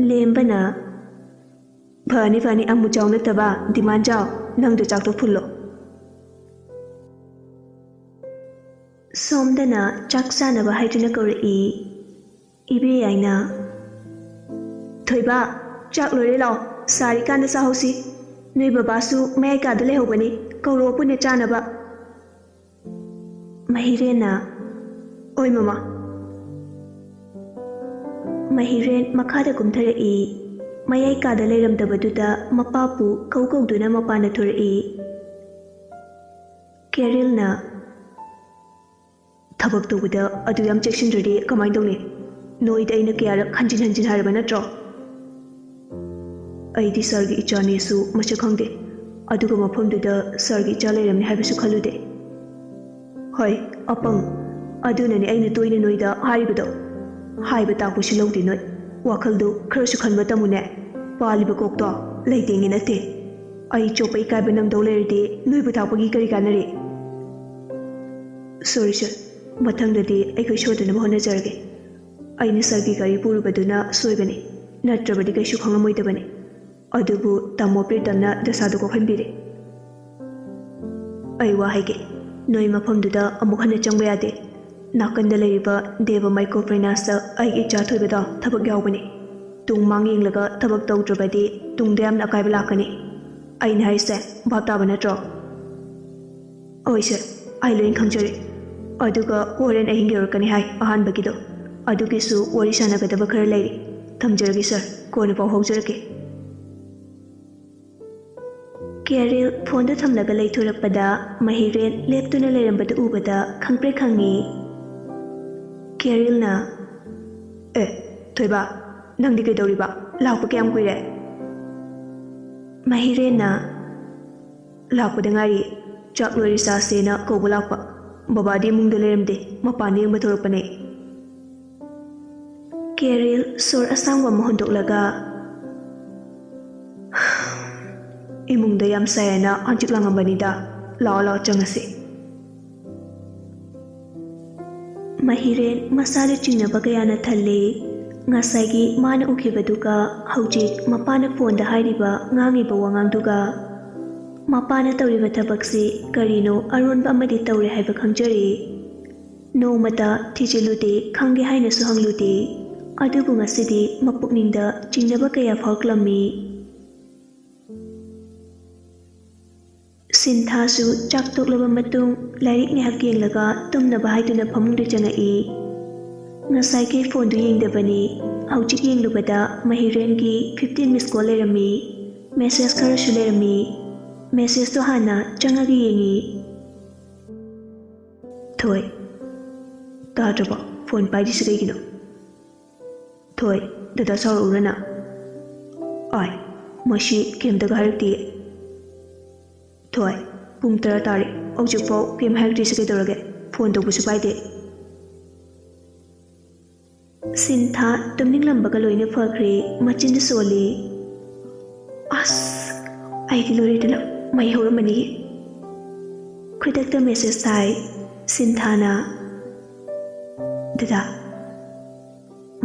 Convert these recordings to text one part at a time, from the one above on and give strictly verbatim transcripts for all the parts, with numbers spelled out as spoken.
ꯂꯦꯝꯕꯅ, "ꯐꯅꯤ ꯐꯅꯤ, ꯑꯃꯨ ꯆꯥꯎ ꯅꯠꯇꯕ ꯗꯤꯃꯥꯟ ꯆꯥꯎ, ꯅꯪꯗꯣ ꯆꯥꯛꯇꯣ ꯐꯨꯜꯂꯣ"꯫ ꯁꯣꯝꯗꯅ ꯆꯥꯛ ꯆꯥꯅꯕ ꯍꯥꯏꯗꯨꯅ ꯀꯧꯔꯛꯏ꯫ ꯏꯕꯦ ꯌꯥꯏꯅ, "ꯊꯣꯏꯕ, ꯆꯥꯛ ꯂꯣꯏꯔꯦ, ꯂꯥꯛꯑꯣ, ꯁꯥꯔꯤꯀꯥꯟꯗ ꯆꯥꯍꯧꯁꯤ꯫ ꯅꯣꯏ ꯕꯕꯥꯁꯨ ꯃꯌꯥꯏ ꯀꯥꯗ ꯂꯩꯍꯧꯕꯅꯤ, ꯀꯧꯔꯛꯑꯣ ꯄꯨꯟꯅ ꯆꯥꯅꯕ"꯫ ꯃꯍꯤꯔꯦꯟꯅ, "ꯑꯣꯏ ꯃꯃꯥ"꯫ ꯃꯍꯤꯔꯦꯟ ꯃꯈꯥꯗ ꯀꯨꯝꯊꯔꯛꯏ꯫ ꯃꯌꯥꯏ ꯀꯥꯗ ꯂꯩꯔꯝꯗꯕꯗꯨꯗ ꯃꯄꯥꯕꯨ ꯀꯧ ꯀꯧꯗꯨꯅ ꯃꯄꯥꯟꯗ ꯊꯣꯔꯛꯏ꯫ ꯀꯦꯔꯤꯜꯅ, "ꯊꯕꯛ ꯇꯧꯕꯗ ꯑꯗꯨ ꯌꯥꯝ ꯆꯦꯛꯁꯤꯟꯗ꯭ꯔꯗꯤ ꯀꯃꯥꯏꯅ ꯇꯧꯅꯤ? ꯅꯣꯏꯗ ꯑꯩꯅ ꯀꯌꯥꯔꯛ ꯍꯟꯖꯤꯟ ꯍꯟꯖꯤꯟ ꯍꯥꯏꯔꯕ ꯅꯠꯇ꯭ꯔꯣ? ꯑꯩꯗꯤ ꯁꯥꯔꯒꯤ ꯏꯆꯥꯅꯦꯁꯨ ꯃꯁꯛ ꯈꯪꯗꯦ, ꯑꯗꯨꯒ ꯃꯐꯝꯗꯨꯗ ꯁꯥꯔꯒꯤ ꯏꯆꯥ ꯂꯩꯔꯝꯅꯤ ꯍꯥꯏꯕꯁꯨ ꯈꯜꯂꯨꯗꯦ"꯫ "ꯍꯣꯏ, ꯑꯄꯪ꯫ ꯑꯗꯨꯅꯅꯦ ꯑꯩꯅ ꯇꯣꯏꯅ ꯅꯣꯏꯗ ꯍꯥꯏꯔꯤꯕꯗꯣ꯫ ꯍꯥꯏꯕ ꯇꯥꯛꯄꯁꯨ ꯂꯧꯗꯦ ꯅꯣꯏ꯫ ꯋꯥꯈꯜꯗꯨ ꯈꯔꯁꯨ ꯈꯟꯕ ꯇꯝꯃꯨꯅꯦ꯫ ꯄꯥꯜꯂꯤꯕ ꯀꯣꯛꯇꯣ ꯂꯩꯇꯦꯡꯉꯦ ꯅꯠꯇꯦ꯫ ꯑꯩ ꯆꯣꯞꯄ ꯏꯀꯥꯏꯕ ꯅꯪꯗꯧ ꯂꯩꯔꯗꯤ ꯅꯣꯏꯕꯨ ꯊꯥꯛꯄꯒꯤ ꯀꯔꯤ ꯀꯥꯟꯅꯔꯤ?" "ꯁꯣꯔꯤ ꯁꯔ, ꯃꯊꯪꯗꯗꯤ ꯑꯩꯈꯣꯏ ꯁꯣꯏꯗꯅꯕ ꯍꯣꯠꯅꯖꯔꯒꯦ꯫ ꯑꯩꯅ ꯁꯥꯔꯒꯤ ꯒꯥꯔꯤ ꯄꯨꯔꯨꯕꯗꯨꯅ ꯁꯣꯏꯕꯅꯤ, ꯅꯠꯇ꯭ꯔꯕꯗꯤ ꯀꯩꯁꯨ ꯈꯪꯂꯝꯃꯣꯏꯗꯕꯅꯤ꯫ ꯑꯗꯨꯕꯨ ꯇꯥꯃꯣ ꯄ꯭ꯔꯤꯇꯝꯅ ꯗꯁꯥꯗꯨ ꯀꯣꯛꯍꯟꯕꯤꯔꯦ"꯫ "ꯑꯩ ꯋꯥ ꯍꯥꯏꯒꯦ, ꯅꯣꯏ ꯃꯐꯝꯗꯨꯗ ꯑꯃꯨꯛ ꯍꯟꯅ ꯆꯪꯕ ꯌꯥꯗꯦ꯫ ꯅꯥꯀꯟꯗ ꯂꯩꯔꯤꯕ ꯗꯦꯕ ꯃꯥꯏꯀ꯭ꯔꯣ ꯐꯥꯏꯅꯥꯟꯁꯇ ꯑꯩꯒꯤ ꯏꯆꯥ ꯊꯣꯏꯕꯗꯣ ꯊꯕꯛ ꯌꯥꯎꯕꯅꯤ꯫ ꯇꯨꯡ ꯃꯥꯡ ꯌꯦꯡꯂꯒ ꯊꯕꯛ ꯇꯧꯗ꯭ꯔꯕꯗꯤ ꯇꯨꯡꯗ ꯌꯥꯝꯅ ꯑꯀꯥꯏꯕ ꯂꯥꯛꯀꯅꯤ꯫ ꯑꯩꯅ ꯍꯥꯏꯔꯤꯁꯦ ꯚꯥꯞ ꯇꯥꯕ ꯅꯠꯇ꯭ꯔꯣ?" "ꯍꯣꯏ ꯁꯔ, ꯑꯩ ꯂꯣꯏ ꯈꯪꯖꯔꯦ꯫ ꯑꯗꯨꯒ ꯍꯣꯔꯦꯟ ꯑꯍꯤꯡ ꯌꯧꯔꯛꯀꯅꯤ ꯍꯥꯏ ꯑꯍꯥꯟꯕꯒꯤꯗꯣ꯫ ꯑꯗꯨꯒꯤꯁꯨ ꯋꯥꯔꯤ ꯁꯥꯟꯅꯒꯗꯕ ꯈꯔ ꯂꯩꯔꯤ꯫ ꯊꯝꯖꯔꯒꯦ ꯁꯔ, ꯀꯣꯟꯅ ꯄꯥꯎ ꯐꯥꯎꯖꯔꯛꯀꯦ"꯫ ꯀꯦꯔꯤꯜ ꯐꯣꯟꯗꯨ ꯊꯝꯂꯒ ꯂꯩꯊꯣꯔꯛꯄꯗ ꯃꯍꯤꯔꯦꯟ ꯂꯦꯞꯇꯨꯅ ꯂꯩꯔꯝꯕꯗꯨ ꯎꯕꯗ ꯈꯪꯄ꯭ꯔꯦꯛ ꯈꯪꯉꯤ꯫ ꯀꯦꯔꯤꯜꯅ, "ꯑꯦ, ꯊꯣꯏꯕ, ꯅꯪꯗꯤ ꯀꯩꯗꯧꯔꯤꯕ? ꯂꯥꯛꯄ ꯀꯌꯥꯝ ꯀꯨꯏꯔꯦ?" ꯃꯍꯤꯔꯦꯟꯅ, "ꯂꯥꯛꯄꯗ ꯉꯥꯏꯔꯤ꯫ ꯆꯥꯛ ꯂꯣꯏꯔꯦ ꯆꯥꯁꯦꯅ ꯀꯧꯕ ꯂꯥꯛꯄ꯫ ꯕꯕꯥꯗꯤ ꯏꯃꯨꯡꯗ ꯂꯩꯔꯝꯗꯦ, ꯃꯄꯥꯟꯗ ꯌꯦꯡꯕ ꯊꯣꯔꯛꯄꯅꯦ"꯫ ꯀꯦꯔꯤꯜ ꯁꯣꯔ ꯑꯁꯥꯡꯕ ꯑꯃ ꯍꯣꯟꯗꯣꯛꯂꯒ, "ꯏꯃꯨꯡꯗ ꯌꯥꯝ ꯁꯥꯏ ꯍꯥꯏꯅ ꯍꯪꯆꯤꯠ ꯂꯥꯡꯉꯝꯕꯅꯤꯗ꯫ ꯂꯥꯛꯑꯣ, ꯂꯥꯛꯑꯣ, ꯆꯪꯉꯁꯤ"꯫ ꯃꯍꯤꯔꯦꯟ ꯃꯁꯥꯗ ꯆꯤꯡꯅꯕ ꯀꯌꯥꯅ ꯊꯜꯂꯤ꯫ ꯉꯁꯥꯏꯒꯤ ꯃꯥꯅ ꯎꯈꯤꯕꯗꯨꯒ ꯍꯧꯖꯤꯛ ꯃꯄꯥꯅ ꯐꯣꯟꯗ ꯍꯥꯏꯔꯤꯕ, ꯉꯥꯡꯉꯤꯕ ꯋꯥꯉꯥꯡꯗꯨꯒ, ꯃꯄꯥꯅ ꯇꯧꯔꯤꯕ ꯊꯕꯛꯁꯤ ꯀꯔꯤꯅꯣ ꯑꯔꯣꯟꯕ ꯑꯃꯗꯤ ꯇꯧꯔꯦ ꯍꯥꯏꯕ ꯈꯪꯖꯔꯦ꯫ ꯅꯣꯡꯃꯇ ꯊꯤꯖꯤꯜꯂꯨꯗꯦ, ꯈꯪꯒꯦ ꯍꯥꯏꯅꯁꯨ ꯍꯪꯂꯨꯗꯦ꯫ ꯑꯗꯨꯕꯨ ꯉꯁꯤꯗꯤ ꯃꯄꯨꯛꯅꯤꯡꯗ ꯆꯤꯡꯅꯕ ꯀꯌꯥ ꯐꯥꯎꯔꯛꯂꯝꯃꯤ꯫ ꯁꯤꯟꯊꯥꯁꯨ ꯆꯥꯛ ꯇꯣꯛꯂꯕ ꯃꯇꯨꯡ ꯂꯥꯏꯔꯤꯛ ꯉꯥꯏꯍꯥꯛ ꯌꯦꯡꯂꯒ ꯇꯨꯝꯅꯕ ꯍꯥꯏꯗꯨꯅ ꯐꯃꯨꯡꯗ ꯆꯪꯉꯛꯏ꯫ ꯉꯁꯥꯏꯈꯩ ꯐꯣꯟꯗꯨ ꯌꯦꯡꯗꯕꯅꯤ꯫ ꯍꯧꯖꯤꯛ ꯌꯦꯡꯂꯨꯕꯗ ꯃꯍꯤꯔꯦꯟꯒꯤ fifteen miss call ꯂꯩꯔꯝꯃꯤ꯫ Message ꯈꯔꯁꯨ ꯂꯩꯔꯝꯃꯤ꯫ Messageꯇꯣ ꯍꯥꯟꯅ ꯆꯪꯉꯒ ꯌꯦꯡꯉꯤ꯫ ꯊꯣꯏ, ꯇꯥꯗ꯭ꯔꯕꯣ? ꯐꯣꯟ ꯄꯥꯏꯗ꯭ꯔꯤꯁꯤ ꯀꯩꯒꯤꯅꯣ? ꯊꯣꯏ, ꯗꯗꯥ ꯁꯥꯎꯔꯛꯎꯔꯅ? ꯑꯥꯏ, ꯃꯁꯤ ꯀꯩꯝꯇꯒ ꯍꯥꯏꯔꯛꯇꯤꯌꯦ꯫ ꯊꯣꯏ, ꯄꯨꯡ ꯇꯔꯥ ꯇꯥꯔꯦ, ꯍꯧꯖꯤꯛꯐꯥꯎ ꯀꯩꯝ ꯍꯥꯏꯔꯛꯇ꯭ꯔꯤꯁꯤ ꯀꯩꯗꯧꯔꯒꯦ? ꯐꯣꯟ ꯇꯧꯕꯁꯨ ꯄꯥꯏꯗꯦ꯫ ꯁꯤꯟꯊꯥ ꯇꯨꯝꯅꯤꯡꯂꯝꯕꯒ ꯂꯣꯏꯅ ꯐꯈ꯭ꯔꯦ, ꯃꯆꯤꯟꯗ ꯁꯣꯜꯂꯤ꯫ ꯑꯁ, ꯑꯩꯗꯤ ꯂꯣꯏꯔꯦꯗꯅ, ꯃꯩ ꯍꯧꯔꯝꯃꯅꯤ꯫ ꯈꯨꯗꯛꯇ message ꯊꯥꯏ ꯁꯤꯟꯊꯥꯅ꯫ ꯗꯗꯥ꯫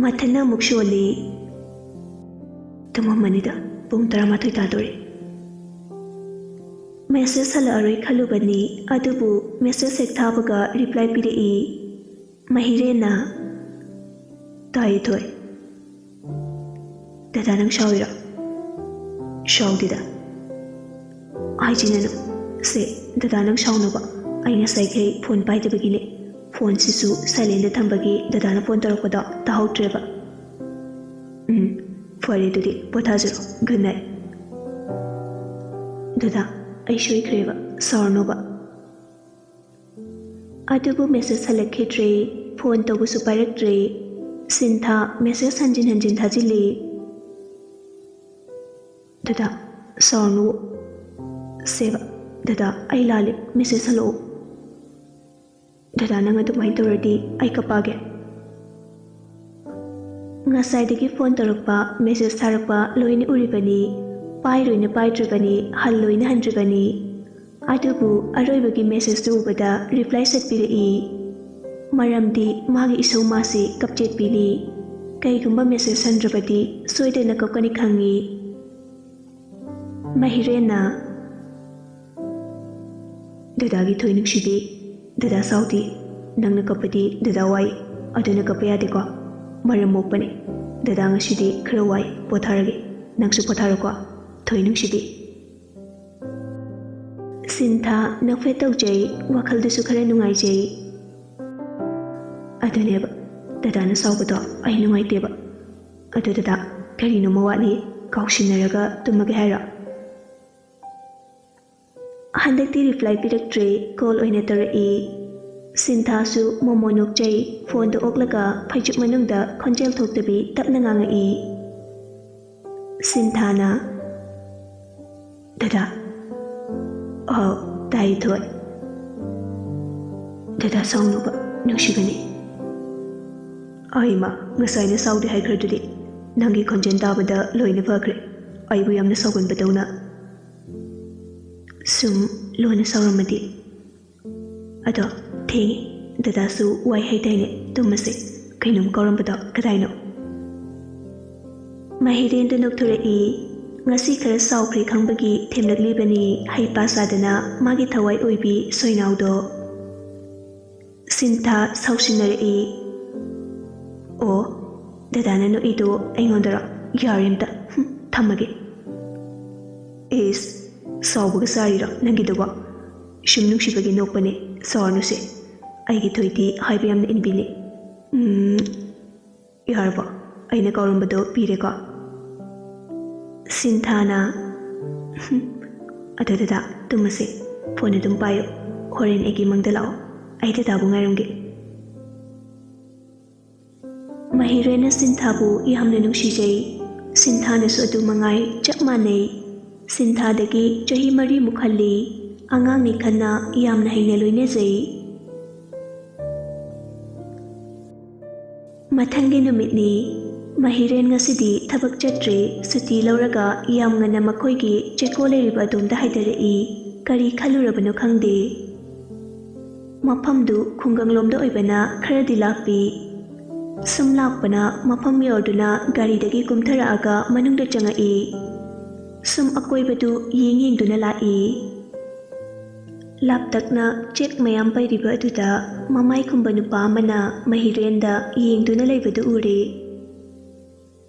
ꯃꯊꯟꯅ ꯑꯃꯨꯛ ꯁꯣꯜꯂꯤ꯫ ꯇꯨꯝꯃꯝꯃꯅꯤꯗ, ꯄꯨꯡ ꯇꯔꯥꯃꯥꯊꯣꯏ ꯇꯥꯗꯣꯔꯦ꯫ Message ꯍꯜꯂꯛꯑꯔꯣꯏ ꯈꯜꯂꯨꯕꯅꯤ, ꯑꯗꯨꯕꯨ message ꯍꯦꯛ ꯊꯥꯕꯒ reply ꯄꯤꯔꯛꯏ꯫ ꯃꯍꯤꯔꯦꯟꯅ꯫ ꯇꯥꯏ ꯊꯣꯏ꯫ ꯗꯗꯥ ꯅꯪ ꯁꯥꯎꯔꯤꯔꯣ? ꯁꯥꯎꯗꯦꯗ꯫ ꯍꯥꯏꯖꯤꯅꯅꯨ꯫ ꯁꯦ, ꯗꯗꯥ ꯅꯪ ꯁꯥꯎꯅꯕ꯫ ꯑꯩ ꯉꯁꯥꯏꯈꯩ ꯐꯣꯟ ꯄꯥꯏꯗꯕꯒꯤꯅꯦ꯫ ꯐꯣꯟꯁꯤꯁꯨ silentꯗ ꯊꯝꯕꯒꯤ ꯗꯗꯥꯅ ꯐꯣꯟ ꯇꯧꯔꯛꯄꯗꯣ ꯇꯥꯍꯧꯗ꯭ꯔꯦꯕ꯫ ꯎꯝ, ꯐꯔꯦ ꯑꯗꯨꯗꯤ ꯄꯣꯊꯥꯖꯔꯣ꯫ Good night꯫ ꯗꯗꯥ, ꯑꯩ ꯁꯣꯏꯈ꯭ꯔꯦꯕ, ꯁꯥꯎꯔꯅꯣꯕ꯫ ꯑꯗꯨꯕꯨ message ꯍꯜꯂꯛꯈꯤꯗ꯭ꯔꯦ, ꯐꯣꯟ ꯇꯧꯕꯁꯨ ꯄꯥꯏꯔꯛꯇ꯭ꯔꯦ꯫ ꯁꯤꯟꯊꯥ message ꯍꯟꯖꯤꯟ ꯍꯟꯖꯤꯟ ꯊꯥꯖꯤꯜꯂꯤ꯫ ꯗꯗꯥ, ꯁꯥꯎꯔꯅꯨ꯫ ꯁꯦꯕ, ꯗꯗꯥ, ꯑꯩ ꯂꯥꯜꯂꯦ, message ꯍꯜꯂꯛꯑꯣ꯫ ꯗꯗꯥ, ꯅꯪ ꯑꯗꯨꯃꯥꯏꯅ ꯇꯧꯔꯗꯤ ꯑꯩ ꯀꯞꯄꯛꯑꯒꯦ꯫ ꯉꯁꯥꯏꯗꯒꯤ ꯐꯣꯟ ꯇꯧꯔꯛꯄ, message ꯊꯥꯔꯛꯄ ꯂꯣꯏꯅ ꯎꯔꯤꯕꯅꯤ, ꯄꯥꯏꯔꯣꯏꯅ ꯄꯥꯏꯗ꯭ꯔꯤꯕꯅꯤ, ꯍꯜꯂꯣꯏꯅ ꯍꯟꯗ꯭ꯔꯤꯕꯅꯤ꯫ ꯑꯗꯨꯕꯨ ꯑꯔꯣꯏꯕꯒꯤ messageꯇꯨ ꯎꯕꯗ reply ꯁꯠ ꯄꯤꯔꯛꯏ꯫ ꯃꯔꯝꯗꯤ ꯃꯥꯒꯤ ꯏꯁꯧ ꯃꯥꯁꯤ ꯀꯞꯆꯦꯠꯄꯤꯅꯤ꯫ ꯀꯩꯒꯨꯝꯕ ꯃꯦꯁꯦꯖ ꯍꯟꯗ꯭ꯔꯕꯗꯤ ꯁꯣꯏꯗꯅ ꯀꯞꯀꯅꯤ ꯈꯪꯉꯤ꯫ ꯃꯍꯤꯔꯦꯟꯅ, "ꯗꯗꯥꯒꯤ ꯊꯣꯏ ꯅꯨꯡꯁꯤꯕꯤ, ꯗꯗꯥ ꯁꯥꯎꯗꯤ, ꯅꯪꯅ ꯀꯞꯄꯗꯤ ꯗꯗꯥ ꯋꯥꯏ, ꯑꯗꯨꯅ ꯀꯞꯄ ꯌꯥꯗꯦꯀꯣ꯫ ꯃꯔꯝ ꯃꯣꯛꯄꯅꯤ꯫ ꯗꯗꯥ ꯉꯁꯤꯗꯤ ꯈꯔ ꯋꯥꯏ, ꯄꯣꯊꯥꯔꯒꯦ꯫ ꯅꯪꯁꯨ ꯄꯣꯊꯥꯔꯣꯀꯣ, ꯊꯣꯏ ꯅꯨꯡꯁꯤꯕꯤ꯫" ꯁꯤꯟꯊꯥ ꯅꯣꯛꯐꯦꯠ ꯇꯧꯖꯩ, ꯋꯥꯈꯜꯗꯨꯁꯨ ꯈꯔ ꯅꯨꯡꯉꯥꯏꯖꯩ꯫ ꯑꯗꯨꯅꯦꯕ, ꯗꯗꯥꯅ ꯁꯥꯎꯕꯗꯣ ꯑꯩ ꯅꯨꯡꯉꯥꯏꯇꯦꯕ꯫ ꯑꯗꯨ ꯗꯗꯥ, ꯀꯔꯤꯅꯣꯃ ꯋꯥꯠꯂꯤ, ꯀꯥꯎꯁꯤꯟꯅꯔꯒ ꯇꯨꯝꯃꯒꯦ ꯍꯥꯏꯔꯣ? ꯍꯟꯗꯛꯇꯤ ꯔꯤꯄ꯭ꯂꯥꯏ ꯄꯤꯔꯛꯇ꯭ꯔꯦ, ꯀꯣꯜ ꯑꯣꯏꯅ ꯇꯧꯔꯛꯏ꯫ ꯁꯤꯟꯊꯥꯁꯨ ꯃꯣꯃꯣ ꯅꯣꯛꯆꯩ, ꯐꯣꯟꯗꯨ ꯑꯣꯛꯂꯒ ꯐꯩꯖꯨꯞ ꯃꯅꯨꯡꯗ ꯈꯣꯟꯖꯦꯜ ꯊꯣꯛꯇꯕꯤ ꯇꯞꯅ ꯉꯥꯡꯉꯛꯏ꯫ ꯁꯤꯟꯊꯥꯅ, "ꯗꯗꯥ꯫" "ꯑꯥꯎ, ꯇꯥꯏ ꯊꯣꯏ꯫" "ꯗꯗꯥ ꯁꯥꯎꯅꯨꯕ, ꯅꯨꯡꯁꯤꯕꯅꯤ꯫" "ꯑꯩꯃ, ꯉꯁꯥꯏꯅ ꯁꯥꯎꯗꯦ ꯍꯥꯏꯈ꯭ꯔꯗꯨꯗꯤ꯫ ꯅꯪꯒꯤ ꯈꯣꯟꯖꯦꯜ ꯇꯥꯕꯗ ꯂꯣꯏꯅ ꯐꯈ꯭ꯔꯦ꯫ ꯑꯩꯕꯨ ꯌꯥꯝꯅ ꯁꯥꯎꯒꯟꯕꯗꯧꯅ꯫" "ꯁꯨꯝ ꯂꯣꯟꯅ ꯁꯥꯎꯔꯝꯃꯗꯤ꯫ ꯑꯗꯣ, ꯊꯦꯡꯉꯦ꯫ ꯗꯗꯥꯁꯨ ꯋꯥꯏ ꯍꯥꯏꯗꯥꯏꯅꯦ? ꯇꯨꯝꯃꯁꯦ꯫ ꯀꯩꯅꯣꯝ ꯀꯥꯎꯔꯝꯕꯗꯣ ꯀꯗꯥꯏꯅꯣ?" ꯃꯍꯤꯔꯦꯟꯗꯨ ꯅꯣꯛꯊꯣꯔꯛꯏ꯫ ꯉꯁꯤ ꯈꯔ ꯁꯥꯎꯈ꯭ꯔꯦ ꯈꯪꯕꯒꯤ ꯊꯦꯝꯂꯛꯂꯤꯕꯅꯤ, ꯍꯩꯄꯥ ꯁꯥꯗꯅ ꯃꯥꯒꯤ ꯊꯋꯥꯏ ꯑꯣꯏꯕꯤ ꯁꯣꯏꯅꯥꯎꯗꯣ꯫ ꯁꯤꯟꯊꯥ ꯁꯥꯎꯁꯤꯟꯅꯔꯛꯏ꯫ "ꯑꯣ, ꯗꯗꯥꯅ ꯅꯣꯛꯏꯗꯣ ꯑꯩꯉꯣꯟꯗꯔꯣ? ꯌꯥꯔꯦ ꯑꯝꯇ꯫ ꯍꯨꯝ, ꯊꯝꯃꯒꯦ꯫" "ꯏꯁ, ꯁꯥꯎꯕꯒ ꯁꯥꯔꯤꯔꯣ ꯅꯪꯒꯤꯗꯨꯕꯣ? ꯁꯨꯝ ꯅꯨꯡꯁꯤꯕꯒꯤ ꯅꯣꯛꯄꯅꯦ, ꯁꯥꯎꯔꯅꯨꯁꯦ꯫ ꯑꯩꯒꯤ ꯊꯣꯏꯗꯤ ꯍꯥꯏꯕ ꯌꯥꯝꯅ ꯏꯟꯕꯤꯅꯦ꯫ ꯎꯝ, ꯌꯥꯔꯕꯣ? ꯑꯩꯅ ꯀꯧꯔꯝꯕꯗꯣ ꯄꯤꯔꯦꯀꯣ?" ꯁꯤꯟꯊꯥꯅ, "ꯍꯨꯝ, ꯑꯗꯨ ꯗꯗꯥ, ꯇꯨꯝꯃꯁꯦ꯫ ꯐꯣꯟ ꯑꯗꯨꯝ ꯄꯥꯏꯌꯨ꯫ ꯍꯣꯔꯦꯟ ꯑꯩꯒꯤ ꯃꯪꯗ ꯂꯥꯛꯑꯣ꯫ ꯑꯩ ꯗꯗꯥꯕꯨ ꯉꯥꯏꯔꯝꯒꯦ꯫" ꯃꯍꯤꯔꯦꯟꯅ ꯁꯤꯟꯊꯥꯕꯨ ꯌꯥꯝꯅ ꯅꯨꯡꯁꯤꯖꯩ꯫ ꯁꯤꯟꯊꯥꯅꯁꯨ ꯑꯗꯨ ꯃꯉꯥꯏ, ꯆꯞ ꯃꯥꯟꯅꯩ꯫ ꯁꯤꯟꯊꯥꯗꯒꯤ ꯆꯍꯤ ꯃꯔꯤꯃꯨꯛ ꯍꯜꯂꯤ꯫ ꯑꯉꯥꯡꯅꯤ ꯈꯟꯅ ꯌꯥꯝꯅ ꯍꯩꯅ ꯂꯣꯏꯅꯖꯩ꯫ ꯃꯊꯪꯒꯤ ꯅꯨꯃꯤꯠꯅꯤ꯫ ꯃꯍꯤꯔꯦꯟ ꯉꯁꯤꯗꯤ ꯊꯕꯛ ꯆꯠꯇ꯭ꯔꯦ꯫ ꯁꯨꯇꯤ ꯂꯧꯔꯒ ꯌꯥꯝ ꯉꯟꯅ ꯃꯈꯣꯏꯒꯤ ꯆꯦꯀꯣ ꯂꯩꯔꯤꯕ ꯑꯗꯣꯝꯗ ꯍꯥꯏꯗꯔꯛꯏ꯫ ꯀꯔꯤ ꯈꯜꯂꯨꯔꯕꯅꯣ ꯈꯪꯗꯦ꯫ ꯃꯐꯝꯗꯨ ꯈꯨꯡꯒꯪꯂꯣꯝꯗ ꯑꯣꯏꯕꯅ ꯈꯔꯗꯤ ꯂꯥꯞꯄꯤ꯫ ꯁꯨꯝ ꯂꯥꯛꯄꯅ ꯃꯐꯝ ꯌꯧꯗꯨꯅ ꯒꯥꯔꯤꯗꯒꯤ ꯀꯨꯝꯊꯔꯛꯑꯒ ꯃꯅꯨꯡꯗ ꯆꯪꯉꯛꯏ꯫ ꯁꯨꯝ ꯑꯀꯣꯏꯕꯗꯨ ꯌꯦꯡ ꯌꯦꯡꯗꯨꯅ ꯂꯥꯛꯏ꯫ ꯂꯥꯞꯇꯛꯅ ꯆꯦꯛ ꯃꯌꯥꯝ ꯄꯩꯔꯤꯕ ꯑꯗꯨꯗ ꯃꯃꯥꯏ ꯈꯨꯝꯕ ꯅꯨꯄꯥ ꯑꯃꯅ ꯃꯍꯤꯔꯦꯟꯗ ꯌꯦꯡꯗꯨꯅ ꯂꯩꯕꯗꯨ ꯎꯔꯦ꯫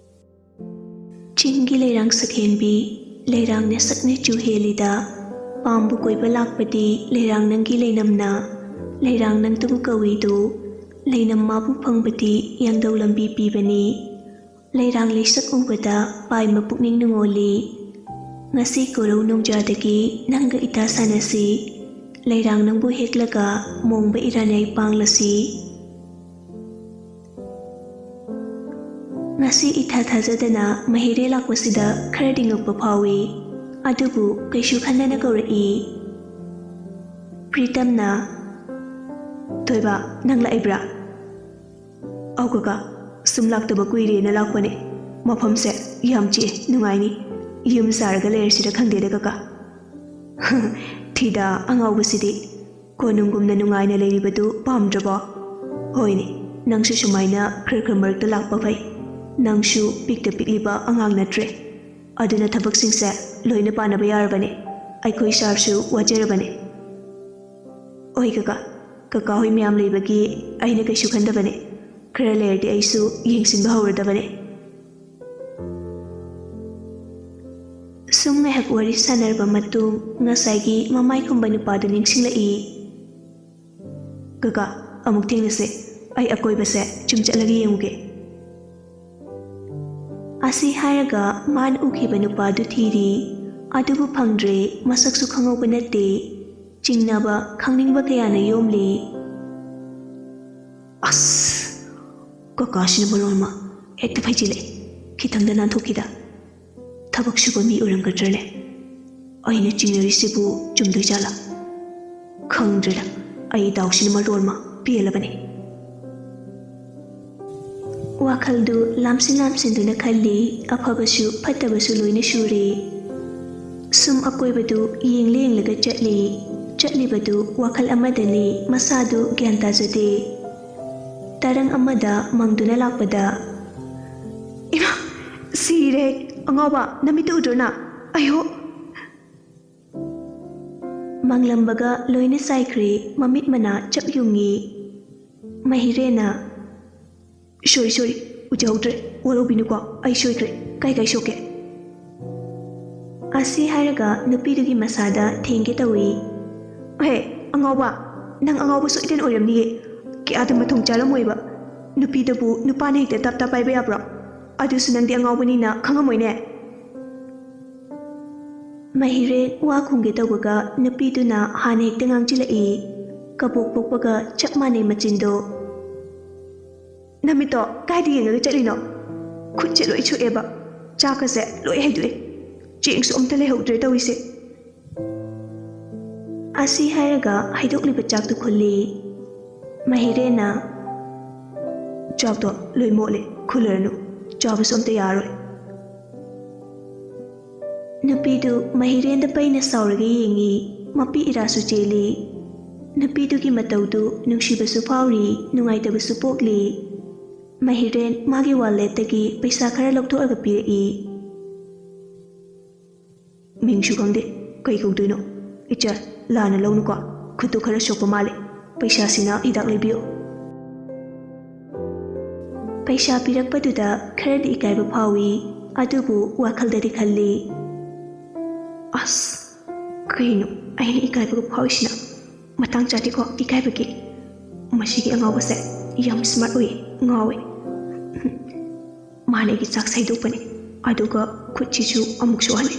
ꯆꯤꯡꯒꯤ ꯂꯩꯔꯥꯡ ꯁꯛꯍꯦꯟꯕꯤ, ꯂꯩꯔꯥꯡꯅ ꯁꯛꯅ ꯆꯨ ꯍꯦꯜꯂꯤꯗ, ꯄꯥꯝꯕꯨ ꯀꯣꯏꯕ ꯂꯥꯛꯄꯗꯤ ꯂꯩꯔꯥꯡ ꯅꯪꯒꯤ ꯂꯩꯅꯝꯅ, ꯂꯩꯔꯥꯡ ꯅꯪꯗꯨꯕꯨ ꯀꯧꯏꯗꯨ, ꯂꯩꯅꯝ ꯃꯥꯕꯨ ꯐꯪꯕꯗꯤ ꯌꯥꯡꯗꯧ ꯂꯝꯕꯤ ꯄꯤꯕꯅꯤ꯫ ꯂꯩꯔꯥꯡ ꯂꯩꯁꯛ ꯎꯕꯗ ꯄꯥꯏꯃ ꯄꯨꯛꯅꯤꯡ ꯅꯨꯡꯉꯣꯜꯂꯤ꯫ ꯉꯁꯤ ꯀꯣꯔꯧ ꯅꯣꯡꯖꯥꯗꯒꯤ ꯅꯪꯒ ꯏꯇꯥ ꯁꯥꯟꯅꯁꯤ꯫ ꯂꯩꯔꯥꯡ ꯅꯪꯕꯨ ꯍꯦꯛꯂꯒ ꯃꯣꯡꯕ ꯏꯔꯥꯟꯌꯥꯏ ꯄꯥꯡꯂꯁꯤ꯫ ꯉꯁꯤ ꯏꯊꯥ ꯊꯥꯖꯗꯅ ꯃꯍꯤꯔꯦ ꯂꯥꯛꯄꯁꯤꯗ ꯈꯔꯗꯤ ꯉꯛꯄ ꯐꯥꯎꯏ꯫ ꯑꯗꯨꯕꯨ ꯀꯩꯁꯨ ꯈꯟꯗꯅ ꯀꯧꯔꯛꯏ꯫ ꯄ꯭ꯔꯤꯇꯝꯅ, "ꯊꯣꯏꯕ, ꯅꯪ ꯂꯥꯛꯏꯕ꯭ꯔꯥ?" "ꯑꯧ ꯀꯀꯥ, ꯁꯨꯝ ꯂꯥꯛꯇꯕ ꯀꯨꯏꯔꯦꯅ ꯂꯥꯛꯄꯅꯦ꯫ ꯃꯐꯝꯁꯦ ꯌꯥꯝ ꯆꯤꯛꯑꯦ, ꯅꯨꯡꯉꯥꯏꯅꯤ꯫ ꯌꯨꯝ ꯁꯥꯔꯒ ꯂꯩꯔꯁꯤꯔ ꯈꯪꯗꯦꯗ ꯀꯀꯥ꯫" "ꯊꯤꯗ ꯑꯉꯥꯎꯕꯁꯤꯗꯤ꯫ ꯀꯣꯅꯨꯡꯒꯨꯝꯅ ꯅꯨꯡꯉꯥꯏꯅ ꯂꯩꯔꯤꯕꯗꯨ ꯄꯥꯝꯗ꯭ꯔꯕꯣ? ꯍꯣꯏꯅꯦ, ꯅꯪꯁꯨ ꯁꯨꯃꯥꯏꯅ ꯈꯔ ꯈꯔ ꯃꯔꯛꯇ ꯂꯥꯛꯄ ꯐꯩ꯫ ꯅꯪꯁꯨ ꯄꯤꯛꯇ ꯄꯤꯛꯂꯤꯕ ꯑꯉꯥꯡ ꯅꯠꯇ꯭ꯔꯦ꯫ ꯑꯗꯨꯅ ꯊꯕꯛꯁꯤꯡꯁꯦ ꯂꯣꯏꯅ ꯄꯥꯅꯕ ꯌꯥꯔꯕꯅꯦ꯫ ꯑꯩꯈꯣꯏ ꯁꯥꯔꯁꯨ ꯋꯥꯖꯔꯕꯅꯦ꯫" "ꯍꯣꯏ ꯀꯀꯥ, ꯀꯀꯥ ꯍꯣꯏ ꯃꯌꯥꯝ ꯂꯩꯕꯒꯤ ꯑꯩꯅ ꯀꯩꯁꯨ ꯈꯟꯗꯕꯅꯦ꯫ ꯈꯔ ꯂꯩꯔꯗꯤ ꯑꯩꯁꯨ ꯌꯦꯡꯁꯤꯟꯕ ꯍꯧꯔꯗꯕꯅꯦ꯫" ꯁꯨꯝ ꯉꯥꯏꯍꯥꯛ ꯋꯥꯔꯤ ꯁꯥꯟꯅꯔꯕ ꯃꯇꯨꯡ, ꯉꯁꯥꯏꯒꯤ ꯃꯃꯥꯏ ꯈꯨꯝꯕ ꯅꯨꯄꯥꯗꯨ ꯅꯤꯡꯁꯤꯡꯂꯛꯏ꯫ "ꯀꯀꯥ, ꯑꯃꯨꯛ ꯊꯦꯡꯅꯁꯦ꯫ ꯑꯩ ꯑꯀꯣꯏꯕꯁꯦ ꯁꯨꯝ ꯆꯠꯂꯒ ꯌꯦꯡꯉꯨꯒꯦ꯫" ꯑꯁꯤ ꯍꯥꯏꯔꯒ ꯃꯥꯅ ꯎꯈꯤꯕ ꯅꯨꯄꯥꯗꯨ ꯊꯤꯔꯤ꯫ ꯑꯗꯨꯕꯨ ꯐꯪꯗ꯭ꯔꯦ, ꯃꯁꯛꯁꯨ ꯈꯪꯍꯧꯕ ꯅꯠꯇꯦ꯫ ꯆꯤꯡꯅꯕ, ꯈꯪꯅꯤꯡꯕ ꯀꯌꯥꯅ ꯌꯣꯝꯂꯤ꯫ "ꯑꯁ! ꯀꯀꯥꯁꯤꯅ ꯃꯔꯣꯟ ꯑꯃ ꯍꯦꯛꯇ ꯐꯩꯖꯤꯜꯂꯛꯑꯦ꯫ ꯈꯤꯇꯪꯗ ꯅꯥꯟꯊꯣꯛꯈꯤꯗ꯫ ꯊꯕꯛ ꯁꯨꯕ ꯃꯤ ꯑꯣꯏꯔꯝꯒꯗ꯭ꯔꯅꯦ? ꯑꯩꯅ ꯆꯤꯡꯅꯔꯤꯁꯤꯕꯨ ꯆꯨꯝꯗꯣꯏ ꯖꯥꯠꯂꯥ? ꯈꯪꯗ꯭ꯔꯦꯗ, ꯑꯩ ꯗꯥꯎꯁꯤꯅ ꯃꯔꯣꯟ ꯑꯃ ꯄꯦꯜꯂꯕꯅꯦ꯫" ꯋꯥꯈꯜꯗꯨ ꯂꯥꯝꯁꯤꯟ ꯂꯥꯝꯁꯤꯟꯗꯨꯅ ꯈꯜꯂꯤ, ꯑꯐꯕꯁꯨ ꯐꯠꯇꯕꯁꯨ ꯂꯣꯏꯅ ꯁꯨꯔꯦ꯫ ꯁꯨꯝ ꯑꯀꯣꯏꯕꯗꯨ ꯌꯦꯡꯂ ꯌꯦꯡꯂꯒ ꯆꯠꯂꯤ꯫ ꯆꯠꯂꯤꯕꯗꯨ ꯋꯥꯈꯜ ꯑꯃꯗꯅꯤ, ꯃꯁꯥꯗꯨ ꯒ꯭ꯌꯥꯟ ꯇꯥꯖꯗꯦ꯫ ꯇꯔꯪ ꯑꯃꯗ ꯃꯪꯗꯨꯅ ꯂꯥꯛꯄꯗ, "ꯏꯃꯥ! ꯁꯤꯔꯦ! ꯑꯉꯥꯎꯕ, ꯅꯃꯤꯠꯇꯨ ꯎꯗ꯭ꯔꯣ ꯅꯪ? ꯑꯌꯣ!" ꯃꯪꯂꯝꯕꯒ ꯂꯣꯏꯅ ꯆꯥꯏꯈ꯭ꯔꯦ, ꯃꯃꯤꯠ ꯃꯅꯥ ꯆꯞ ꯌꯨꯡꯉꯤ꯫ ꯃꯍꯤꯔꯦꯟꯅ, "ꯁꯣꯔꯤ, ꯁꯣꯔꯤ, ꯎꯖꯍꯧꯗ꯭ꯔꯦ, ꯋꯥꯔꯧꯕꯤꯅꯨꯀꯣ, ꯑꯩ ꯁꯣꯏꯈ꯭ꯔꯦ, ꯀꯥꯏ ꯀꯥꯏ ꯁꯣꯛꯀꯦ?" ꯑꯁꯤ ꯍꯥꯏꯔꯒ ꯅꯨꯄꯤꯗꯨꯒꯤ ꯃꯁꯥꯗ ꯊꯦꯡꯒꯦ ꯇꯧꯏ꯫ "ꯍꯦ, ꯑꯉꯥꯎꯕ, ꯅꯪ ꯑꯉꯥꯎꯕ ꯁꯣꯏꯗꯅ ꯑꯣꯏꯔꯝꯅꯤꯌꯦ, ꯀꯌꯥꯗ ꯃꯊꯣꯡ ꯆꯥꯔꯝꯃꯣꯏꯕ, ꯅꯨꯄꯤꯗꯕꯨ ꯅꯨꯄꯥꯅ ꯍꯦꯛꯇ ꯇꯞ ꯇꯞ ꯄꯥꯏꯕ ꯌꯥꯕ꯭ꯔꯣ? ꯑꯗꯨꯁꯨ ꯅꯪꯗꯤ ꯑꯉꯥꯎꯕꯅꯤꯅ ꯈꯪꯉꯝꯃꯣꯏꯅꯦ꯫" ꯃꯍꯤꯔꯦꯟ ꯋꯥ ꯈꯨꯝꯒꯦ ꯇꯧꯕꯒ ꯅꯨꯄꯤꯗꯨꯅ ꯍꯥꯟꯅ ꯍꯦꯛꯇ ꯉꯥꯡꯁꯤꯜꯂꯛꯏ, ꯀꯕꯣꯛ ꯄꯣꯛꯄꯒ ꯆꯞ ꯃꯥꯟꯅꯩ ꯃꯆꯤꯟꯗꯣ꯫ "ꯅꯃꯤꯠꯇꯣ ꯀꯥꯏꯗ ꯌꯦꯡꯉꯒ ꯆꯠꯂꯤꯅꯣ? ꯈꯨꯠꯁꯦ ꯂꯣꯏ ꯁꯣꯛꯑꯦꯕ, ꯆꯥꯛꯀꯁꯦ ꯂꯣꯏ ꯍꯩꯗꯣꯛꯑꯦ, ꯆꯦꯡꯁꯨ ꯑꯝꯇ ꯂꯩꯍꯧꯗ꯭ꯔꯦ ꯇꯧꯔꯤꯁꯦ꯫" ꯑꯁꯤ ꯍꯥꯏꯔꯒ ꯍꯩꯗꯣꯛꯂꯤꯕ ꯆꯥꯛꯇꯨ ꯈꯨꯜꯂꯤ꯫ ꯃꯍꯤꯔꯦꯟꯅ, "ꯆꯥꯛꯇꯣ ꯂꯣꯏ ꯃꯣꯠꯂꯦ, ꯈꯨꯜꯂꯨꯔꯅꯨ, ꯆꯥꯕꯁꯨ ꯑꯝꯇ ꯌꯥꯔꯣꯏ꯫" ꯅꯨꯄꯤꯗꯨ ꯃꯍꯤꯔꯦꯟꯗ ꯄꯩꯅ ꯁꯥꯎꯔꯒ ꯌꯦꯡꯉꯤ꯫ ꯃꯄꯤ ꯏꯔꯥꯁꯨ ꯆꯦꯜꯂꯤ꯫ ꯅꯨꯄꯤꯗꯨꯒꯤ ꯃꯇꯧꯗꯨ ꯅꯨꯡꯁꯤꯕꯁꯨ ꯐꯥꯎꯔꯤ, ꯅꯨꯡꯉꯥꯏꯇꯕꯁꯨ ꯄꯣꯛꯂꯤ꯫ ꯃꯍꯤꯔꯦꯟ ꯃꯥꯒꯤ ꯋꯥꯂꯦꯠꯇꯒꯤ ꯄꯩꯁꯥ ꯈꯔ ꯂꯧꯊꯣꯛꯑꯒ ꯄꯤꯔꯛꯏ꯫ "ꯃꯤꯡꯁꯨ ꯈꯪꯗꯦ, ꯀꯩ ꯀꯧꯗꯣꯏꯅꯣ? ꯏꯆꯜ, ꯂꯥꯟꯅ ꯂꯧꯅꯨꯀꯣ, ꯈꯨꯠꯇꯨ ꯈꯔ ꯁꯣꯛꯄ ꯃꯥꯜꯂꯦ, ꯄꯩꯁꯥꯁꯤꯅ ꯍꯤꯗꯥꯛ ꯂꯩꯕꯤꯌꯨ꯫" ꯄꯩꯁꯥ ꯄꯤꯔꯛꯄꯗꯨꯗ ꯈꯔꯗꯤ ꯏꯀꯥꯏꯕ ꯐꯥꯎꯏ, ꯑꯗꯨꯕꯨ ꯋꯥꯈꯜꯗꯗꯤ ꯈꯜꯂꯤ, "ꯑꯁ, ꯀꯩꯅꯣ ꯑꯩꯅ ꯏꯀꯥꯏꯕꯒ ꯐꯥꯎꯔꯤꯁꯤꯅ? ꯃꯇꯥꯡ ꯆꯥꯗꯦꯀꯣ ꯏꯀꯥꯏꯕꯒꯤ꯫ ꯃꯁꯤꯒꯤ ꯑꯉꯥꯎꯕꯁꯦ ꯌꯥꯝ smart ꯑꯣꯏꯌꯦ, ꯉꯥꯎꯋꯦ꯫ ꯃꯥꯅ ꯑꯩꯒꯤ ꯆꯥꯛ ꯁꯩꯗꯣꯛꯄꯅꯤ, ꯑꯗꯨꯒ ꯈꯨꯠꯁꯤꯁꯨ ꯑꯃꯨꯛ ꯁꯣꯛꯍꯜꯂꯦ꯫"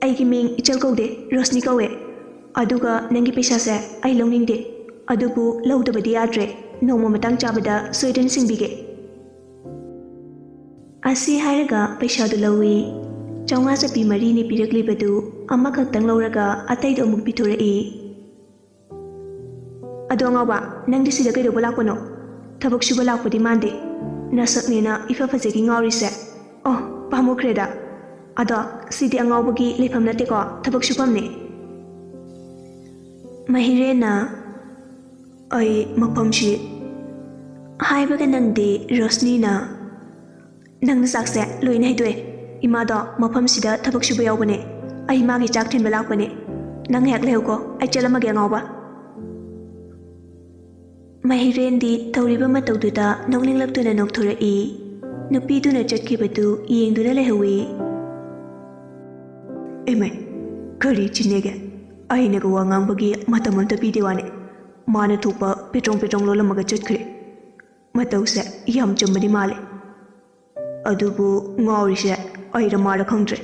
"ꯑꯩꯒꯤ ꯃꯤꯡ ꯏꯆꯜ ꯀꯧꯗꯦ, ꯔꯣꯁꯅꯤ ꯀꯧꯋꯦ꯫ ꯑꯗꯨꯒ ꯅꯪꯒꯤ ꯄꯩꯁꯥꯁꯦ ꯑꯩ ꯂꯧꯅꯤꯡꯗꯦ, ꯑꯗꯨꯕꯨ ꯂꯧꯗꯕꯗꯤ ꯌꯥꯗ꯭ꯔꯦ, ꯅꯣꯡꯃ ꯃꯇꯥꯡ ꯆꯥꯕꯗ ꯁꯣꯏꯗꯅ ꯁꯤꯡꯕꯤꯒꯦ꯫" ꯑꯁꯤ ꯍꯥꯏꯔꯒ ꯄꯩꯁꯥꯗꯨ ꯂꯧꯏ꯫ ꯆꯥꯝꯃꯉꯥ ꯆꯠꯄꯤ ꯃꯔꯤꯅꯤ ꯄꯤꯔꯛꯂꯤꯕꯗꯨ ꯑꯃꯈꯛꯇꯪ ꯂꯧꯔꯒ ꯑꯇꯩꯗꯨ ꯑꯃꯨꯛ ꯄꯤꯊꯣꯔꯛꯏ꯫ "ꯑꯗꯣ ꯑꯉꯥꯎꯕ, ꯅꯪꯗꯤ ꯁꯤꯗ ꯀꯩꯗꯧꯕ ꯂꯥꯛꯄꯅꯣ? ꯊꯕꯛ ꯁꯨꯕ ꯂꯥꯛꯄꯗꯤ ꯃꯥꯟꯗꯦ꯫ ꯅꯁꯛꯅꯦꯅ ꯏꯐ ꯐꯖꯒꯤ ꯉꯥꯎꯔꯤꯁꯦ꯫ ꯑꯣ, ꯄꯥꯝꯃꯨꯈ꯭ꯔꯦꯗ꯫ ꯑꯗꯣ ꯁꯤꯗꯤ ꯑꯉꯥꯎꯕꯒꯤ ꯂꯩꯐꯝ ꯅꯠꯇꯦꯀꯣ, ꯊꯕꯛ ꯁꯨꯐꯝꯅꯦ꯫" ꯃꯍꯤꯔꯦꯟꯅ, "ꯑꯩ ꯃꯐꯝꯁꯤ ꯍꯥꯏꯕꯒ ꯅꯪꯗꯦ ꯔꯣꯁꯅꯤꯅ꯫ "ꯅꯪꯅ ꯆꯥꯛꯁꯦ ꯂꯣꯏꯅ ꯍꯩꯗꯣꯛꯑꯦ꯫ ꯏꯃꯥꯗꯣ ꯃꯐꯝꯁꯤꯗ ꯊꯕꯛ ꯁꯨꯕ ꯌꯥꯎꯕꯅꯦ꯫ ꯑꯩ ꯃꯥꯒꯤ ꯆꯥꯛ ꯊꯤꯟꯕ ꯂꯥꯛꯄꯅꯦ꯫ ꯅꯪ ꯉꯥꯏꯍꯥꯛ ꯂꯩꯍꯧꯀꯣ, ꯑꯩ ꯆꯠꯂꯝꯃꯒꯦ ꯑꯉꯥꯎꯕ꯫" ꯃꯍꯤꯔꯦꯟꯗꯤ ꯇꯧꯔꯤꯕ ꯃꯇꯧꯗꯨꯗ ꯅꯣꯛꯅꯤꯡꯂꯛꯇꯨꯅ ꯅꯣꯛꯊꯣꯔꯛꯏ꯫ ꯅꯨꯄꯤꯗꯨꯅ ꯆꯠꯈꯤꯕꯗꯨ ꯌꯦꯡꯗꯨꯅ ꯂꯩꯍꯧꯏ꯫ "ꯏꯃꯩ, ꯀꯔꯤ ꯆꯤꯟꯅꯦꯒꯦ? ꯑꯩꯅꯒ ꯋꯥ ꯉꯥꯡꯕꯒꯤ ꯃꯇꯝ ꯑꯝꯇ ꯄꯤꯗꯦ ꯋꯥꯅꯦ꯫ ꯃꯥꯅ ꯊꯣꯛꯄ ꯄꯦꯇ꯭ꯔꯣꯡ ꯄꯦꯇ꯭ꯔꯣꯡ ꯂꯣꯜꯂꯝꯃꯒ ꯆꯠꯈ꯭ꯔꯦ꯫ ꯃꯇꯧꯁꯦ ꯌꯥꯝ ꯆꯨꯝꯕꯗꯤ ꯃꯥꯜꯂꯦ꯫ ꯑꯗꯨꯕꯨ ꯉꯥꯎꯔꯤꯁꯦ ꯑꯩꯔ ꯃꯥꯔ ꯈꯪꯗ꯭ꯔꯦ꯫"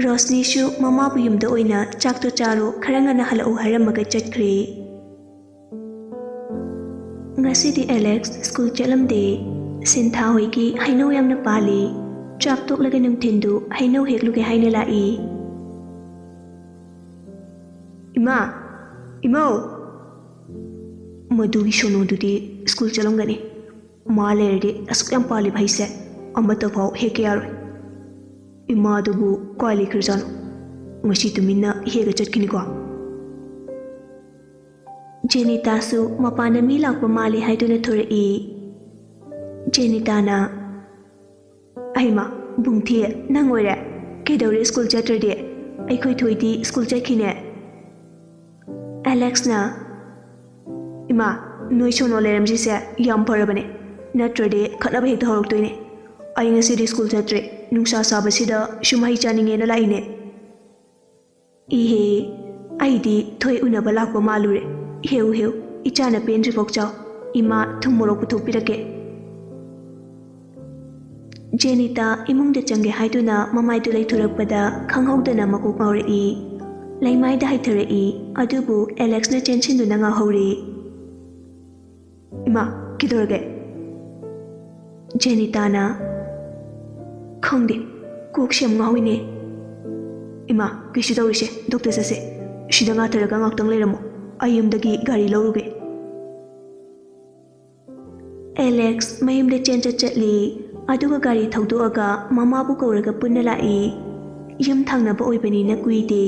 ꯔꯣꯁꯅꯤꯁꯨ ꯃꯃꯥꯕꯨ ꯌꯨꯝꯗ ꯑꯣꯏꯅ ꯆꯥꯛꯇꯣ ꯆꯥꯔꯣ, ꯈꯔ ꯉꯟꯅ ꯍꯜꯂꯛꯎ ꯍꯥꯏꯔꯝꯃꯒ ꯆꯠꯈ꯭ꯔꯦ꯫ ꯉꯁꯤꯗꯤ ꯑꯦꯂꯦꯛꯁ ꯁ꯭ꯀꯨꯜ ꯆꯠꯂꯝꯗꯦ꯫ ꯁꯤꯟꯊꯥ ꯍꯣꯏꯒꯤ ꯍꯩꯅꯧ ꯌꯥꯝꯅ ꯄꯥꯜꯂꯤ꯫ ꯆꯥꯛ ꯇꯣꯛꯂꯒ ꯅꯨꯡꯊꯤꯟꯗꯨ ꯍꯩꯅꯧ ꯍꯦꯛꯂꯨꯒꯦ ꯍꯥꯏꯅ ꯂꯥꯛꯏ꯫ "ꯏꯃꯥ, ꯏꯃꯧ!" "ꯃꯗꯨꯒꯤ ꯁꯣꯅꯣꯗꯨꯗꯤ ꯁ꯭ꯀꯨꯜ ꯆꯠꯂꯝꯒꯅꯤ꯫ ꯃꯥ ꯂꯩꯔꯗꯤ ꯑꯁꯨꯛ ꯌꯥꯝ ꯄꯥꯜꯂꯤꯕ ꯍꯩꯁꯦ ꯑꯃꯠꯇ ꯐꯥꯎ ꯍꯦꯛꯀꯦ ꯌꯥꯔꯣꯏ꯫ ꯏꯃꯥꯗꯨꯕꯨ ꯀꯥꯏ ꯂꯩꯈ꯭ꯔꯖꯥꯠꯅꯣ? ꯉꯁꯤ ꯇꯨꯃꯤꯟꯅ ꯍꯦꯛꯑ ꯆꯠꯈꯤꯅꯤꯀꯣ꯫" ꯖꯦꯅꯤꯇꯥꯁꯨ ꯃꯄꯥꯟꯗ ꯃꯤ ꯂꯥꯛꯄ ꯃꯥꯜꯂꯤ ꯍꯥꯏꯗꯨꯅ ꯊꯣꯔꯛꯏ꯫ ꯖꯦꯅꯤꯇꯥꯅ, "ꯑꯩꯃ, ꯕꯨꯡꯊꯤ, ꯅꯪ ꯑꯣꯏꯔꯦ? ꯀꯩꯗꯧꯔꯦ ꯁ꯭ꯀꯨꯜ ꯆꯠꯇ꯭ꯔꯗꯤ? ꯑꯩꯈꯣꯏ ꯊꯣꯏꯗꯤ ꯁ꯭ꯀꯨꯜ ꯆꯠꯈꯤꯅꯦ꯫" ꯑꯦꯂꯦꯛꯁꯅ, "ꯏꯃꯥ, ꯅꯣꯏ ꯁꯣꯅꯣ ꯂꯩꯔꯝꯗ꯭ꯔꯤꯁꯦ ꯌꯥꯝ ꯐꯔꯕꯅꯦ, ꯅꯠꯇ꯭ꯔꯗꯤ ꯈꯠꯅꯕ ꯍꯦꯛꯇ ꯍꯧꯔꯛꯇꯣꯏꯅꯦ꯫ ꯑꯩ ꯉꯁꯤꯗꯤ ꯁ꯭ꯀꯨꯜ ꯆꯠꯇ꯭ꯔꯦ, ꯅꯨꯡꯁꯥ ꯁꯥꯕꯁꯤꯗ ꯁꯨꯝ ꯍꯩ ꯆꯥꯅꯤꯡꯉꯦꯅ ꯂꯥꯛꯏꯅꯦ꯫" "ꯏꯍꯦ, ꯑꯩꯗꯤ ꯊꯣꯏ ꯎꯅꯕ ꯂꯥꯛꯄ ꯃꯥꯜꯂꯨꯔꯦ꯫ ꯍꯦꯎ ꯍꯦꯎ, ꯏꯆꯥꯅ ꯄꯦꯟꯗ꯭ꯔꯤꯐꯥꯎ ꯆꯥꯎ꯫ ꯏꯃꯥ ꯊꯨꯝ ꯃꯣꯔꯣꯛ ꯄꯨꯊꯣꯛꯄꯤꯔꯛꯀꯦ꯫" ꯖꯦꯅꯤꯇꯥ ꯏꯃꯨꯡꯗ ꯆꯪꯒꯦ ꯍꯥꯏꯗꯨꯅ ꯃꯃꯥꯏꯗꯨ ꯂꯩꯊꯣꯔꯛꯄꯗ ꯈꯪꯍꯧꯗꯅ ꯃꯀꯣꯛ ꯉꯥꯎꯔꯛꯏ꯫ ꯂꯩꯃꯥꯏꯗ ꯍꯥꯏꯊꯔꯛꯏ, ꯑꯗꯨꯕꯨ ꯑꯦꯂꯦꯛꯁꯅ ꯆꯦꯟꯁꯤꯟꯗꯨꯅ ꯉꯥꯛꯍꯧꯔꯤ꯫ "ꯏꯃꯥ, ꯀꯩꯗꯧꯔꯒꯦ?" ꯖꯦꯅꯤꯇꯥꯅ, "ꯈꯪꯗꯦ, ꯀꯣꯛꯁꯦ ꯌꯥꯝ ꯉꯥꯎꯏꯅꯦ꯫" "ꯏꯃꯥ, ꯀꯩꯁꯨ ꯇꯧꯔꯣꯏꯁꯦ, ꯗꯣꯛꯇꯔ ꯆꯠꯁꯦ꯫ ꯁꯤꯗ ꯉꯥꯊꯔꯒ ꯉꯥꯛꯇꯪ ꯂꯩꯔꯝꯃꯣ, ꯑꯩ ꯌꯨꯝꯗꯒꯤ ꯒꯥꯔꯤ ꯂꯧꯔꯨꯒꯦ꯫" ꯑꯦꯂꯦꯛꯁ ꯃꯌꯨꯝꯗ ꯆꯦꯟ ꯆꯠ ꯆꯠꯂꯤ, ꯑꯗꯨꯒ ꯒꯥꯔꯤ ꯊꯧꯗꯣꯛꯑꯒ ꯃꯃꯥꯕꯨ ꯀꯧꯔꯒ ꯄꯨꯟꯅ ꯂꯥꯛꯏ꯫ ꯌꯨꯝ ꯊꯪꯅꯕ ꯑꯣꯏꯕꯅꯤꯅ ꯀꯨꯏꯗꯦ꯫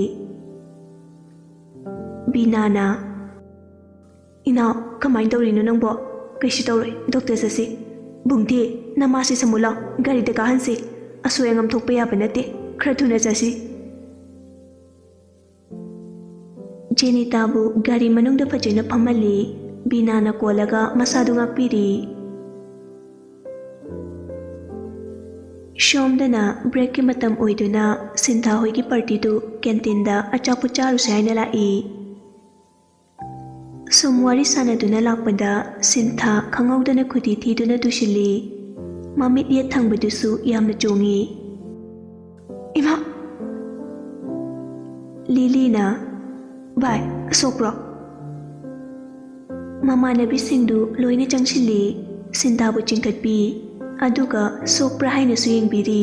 ꯕꯤꯅꯥꯅ, "ꯏꯅꯥꯎ, ꯀꯃꯥꯏꯅ ꯇꯧꯔꯤꯅꯣ ꯅꯪꯕꯣ?" "ꯀꯩꯁꯨ ꯇꯧꯔꯣꯏ, ꯗꯣꯛꯇꯔ ꯆꯠꯁꯤ꯫ ꯕꯨꯡꯊꯤ, ꯅꯃꯥꯁꯤ ꯁꯃꯨ ꯂꯥꯎ, ꯒꯥꯔꯤꯗ ꯀꯥꯍꯟꯁꯤ꯫ ꯑꯁꯣꯏ ꯑꯉꯥꯝ ꯊꯣꯛꯄ ꯌꯥꯕ ꯅꯠꯇꯦ, ꯈꯔ ꯊꯨꯅ ꯆꯠꯁꯤ꯫" ꯖꯦꯅꯤꯇꯥꯕꯨ ꯒꯥꯔꯤ ꯃꯅꯨꯡꯗ ꯐꯖꯅ ꯐꯝꯍꯜꯂꯤ꯫ ꯕꯤꯅꯥꯅ ꯀꯣꯜꯂꯒ ꯃꯁꯥꯗꯨ ꯉꯥꯛꯄꯤꯔꯤ꯫ ꯁꯣꯝꯗꯅ ꯕ꯭ꯔꯦꯛꯀꯤ ꯃꯇꯝ ꯑꯣꯏꯗꯨꯅ ꯁꯤꯟꯊꯥ ꯍꯣꯏꯒꯤ ꯄꯥꯔꯇꯤꯗꯨ ꯀꯦꯟꯇꯤꯟꯗ ꯑꯆꯥꯄꯣꯠ ꯆꯥꯔꯨꯁꯦ ꯍꯥꯏꯅ ꯂꯥꯛꯏ꯫ ꯁꯨꯝ ꯋꯥꯔꯤ ꯁꯥꯟꯅꯗꯨꯅ ꯂꯥꯛꯄꯗ ꯁꯤꯟꯊꯥ ꯈꯪꯍꯧꯗꯅ ꯈꯨꯗꯤ ꯊꯤꯗꯨꯅ ꯇꯨꯁꯤꯜꯂꯤ꯫ ꯃꯃꯤꯠ ꯌꯦꯠ ꯊꯪꯕꯗꯨꯁꯨ ꯌꯥꯝꯅ ꯆꯣꯡꯉꯤ꯫ "ꯏꯃꯥ!" ꯂꯤꯂꯤꯅ, "ꯚꯥꯏ, ꯁꯣꯛꯄ꯭ꯔꯣ?" ꯃꯃꯥꯟꯅꯕꯤꯁꯤꯡꯗꯨ ꯂꯣꯏꯅ ꯆꯪꯁꯤꯜꯂꯤ꯫ ꯁꯤꯟꯊꯥꯕꯨ ꯆꯤꯡꯈꯠꯄꯤ꯫ ꯑꯗꯨꯒ ꯁꯣꯛꯄ꯭ꯔꯥ ꯍꯥꯏꯅꯁꯨ ꯌꯦꯡꯕꯤꯔꯤ꯫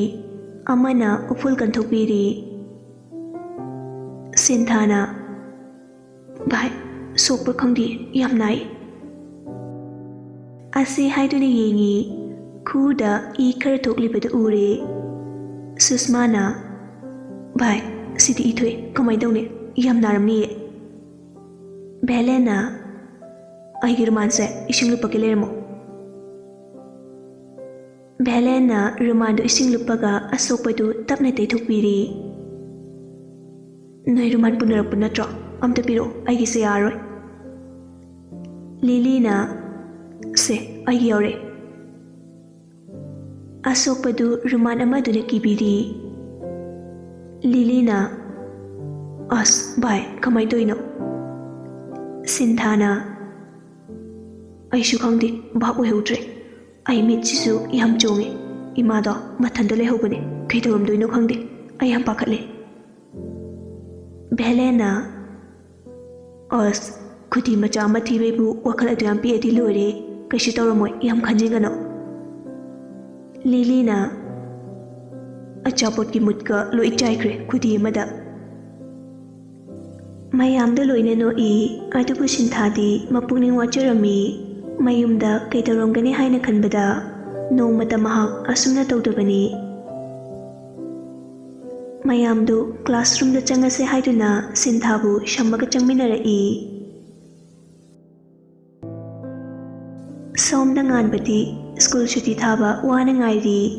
ꯑꯃꯅ ꯎꯐꯨꯜ ꯀꯟꯊꯣꯛꯄꯤꯔꯤ꯫ ꯁꯤꯟꯊꯥꯅ, "ꯚꯥꯏ, ꯁꯣꯛꯄ꯭ꯔꯥ ꯈꯪꯗꯦ, ꯌꯥꯝ ꯅꯥꯏ꯫" ꯑꯁꯤ ꯍꯥꯏꯗꯨꯅ ꯌꯦꯡꯉꯤ꯫ ꯈꯨꯗ ꯏ ꯈꯔ ꯊꯣꯛꯂꯤꯕꯗꯨ ꯎꯔꯦ꯫ ꯁꯨꯁꯃꯥꯅ, "ꯚꯥꯏ, ꯁꯤꯗꯤ ꯏ ꯊꯣꯛꯑꯦ, ꯀꯃꯥꯏꯅ ꯇꯧꯅꯤ? ꯌꯥꯝ ꯅꯥꯔꯝꯅꯤꯌꯦ꯫" ꯚꯦꯂꯦꯟꯅ, "ꯑꯩꯒꯤ ꯔꯨꯃꯥꯟꯁꯦ ꯏꯁꯤꯡ ꯂꯨꯞꯄꯒꯦ, ꯂꯩꯔꯝꯃꯣ꯫" ꯚꯦꯂꯦꯟꯅ ꯔꯨꯃꯥꯟꯗꯨ ꯏꯁꯤꯡ ꯂꯨꯞꯄꯒ ꯑꯁꯣꯛꯄꯗꯨ ꯇꯞꯅ ꯇꯩꯊꯣꯛꯄꯤꯔꯤ꯫ "ꯅꯣꯏ ꯔꯨꯃꯥꯟ ꯄꯨꯅꯔꯛꯄ ꯅꯠꯇ꯭ꯔꯣ? ꯑꯝꯇ ꯄꯤꯔꯛꯑꯣ, ꯑꯩꯒꯤꯁꯦ ꯌꯥꯔꯔꯣꯏ꯫" ꯂꯤꯂꯤꯅ, "ꯁꯦ, ꯑꯩꯒꯤ ꯌꯥꯎꯔꯛꯑꯦ꯫" ꯑꯁꯣꯛꯄꯗꯨ ꯔꯨꯃꯥꯟ ꯑꯃꯗꯨꯅ ꯀꯤꯕꯤꯔꯤ꯫ ꯂꯤꯂꯤꯅ, "ꯑꯁ, ꯚꯥꯏ, ꯀꯃꯥꯏꯅ ꯇꯧꯔꯤꯅꯣ?" ꯁꯤꯟꯊꯥꯅ, "ꯑꯩꯁꯨ ꯈꯪꯗꯦ, ꯚꯥꯞ ꯑꯣꯏꯍꯧꯗ꯭ꯔꯦ꯫ ꯑꯩ ꯃꯤꯠꯁꯤꯁꯨ ꯌꯥꯝ ꯆꯣꯡꯉꯦ꯫ ꯏꯃꯥꯗꯣ ꯃꯊꯟꯇ ꯂꯩꯍꯧꯕꯅꯦ꯫ ꯀꯩꯗꯧꯔꯝꯗꯣꯏꯅꯣ ꯈꯪꯗꯦ꯫ ꯑꯩ ꯌꯥꯝ ꯄꯥꯈꯠꯂꯦ꯫" ꯚꯦꯂꯦꯟꯅ, "ꯑꯁ, ꯈꯨꯗꯤ ꯃꯆꯥ ꯑꯃ ꯊꯤꯕꯩꯕꯨ ꯋꯥꯈꯜ ꯑꯗꯨ ꯌꯥꯝ ꯄꯤꯛꯑꯗꯤ ꯂꯣꯏꯔꯦ꯫ ꯀꯩꯁꯨ ꯇꯧꯔꯝꯃꯣꯏ, ꯌꯥꯝ ꯈꯟꯖꯤꯟꯒꯅꯨ꯫" ꯂꯤꯂꯤꯅ, "ꯑꯆꯥꯄꯣꯠꯀꯤ ꯃꯨꯠꯀ ꯂꯣꯏ ꯆꯥꯏꯈ꯭ꯔꯦ ꯈꯨꯗꯤ ꯑꯃꯗ꯫" ꯃꯌꯥꯝꯗꯣ ꯂꯣꯏꯅ ꯅꯣꯛꯏ, ꯑꯗꯨꯕꯨ ꯁꯤꯟꯊꯥꯗꯤ ꯃꯄꯨꯛꯅꯤꯡ ꯋꯥꯆꯔꯝꯃꯤ꯫ ꯃꯌꯨꯝꯗ ꯀꯩꯗꯧꯔꯝꯒꯅꯤ ꯍꯥꯏꯅ ꯈꯟꯕꯗ ꯅꯣꯡꯃꯇ ꯃꯍꯥꯛ ꯑꯁꯨꯝꯅ ꯇꯧꯗꯕꯅꯤ꯫ ꯃꯌꯥꯝꯗꯨ ꯀ꯭ꯂꯥꯁꯔꯨꯝꯗ ꯆꯪꯉꯁꯦ ꯍꯥꯏꯗꯨꯅ ꯁꯤꯟꯊꯥꯕꯨ ꯁꯝꯃꯒ ꯆꯪꯃꯤꯟꯅꯔꯛꯏ꯫ ꯉꯥꯟꯕꯗꯤ ꯁ꯭ꯀꯨꯜ ꯁꯨꯇꯤ ꯊꯥꯕ ꯋꯥꯅ ꯉꯥꯏꯔꯤ꯫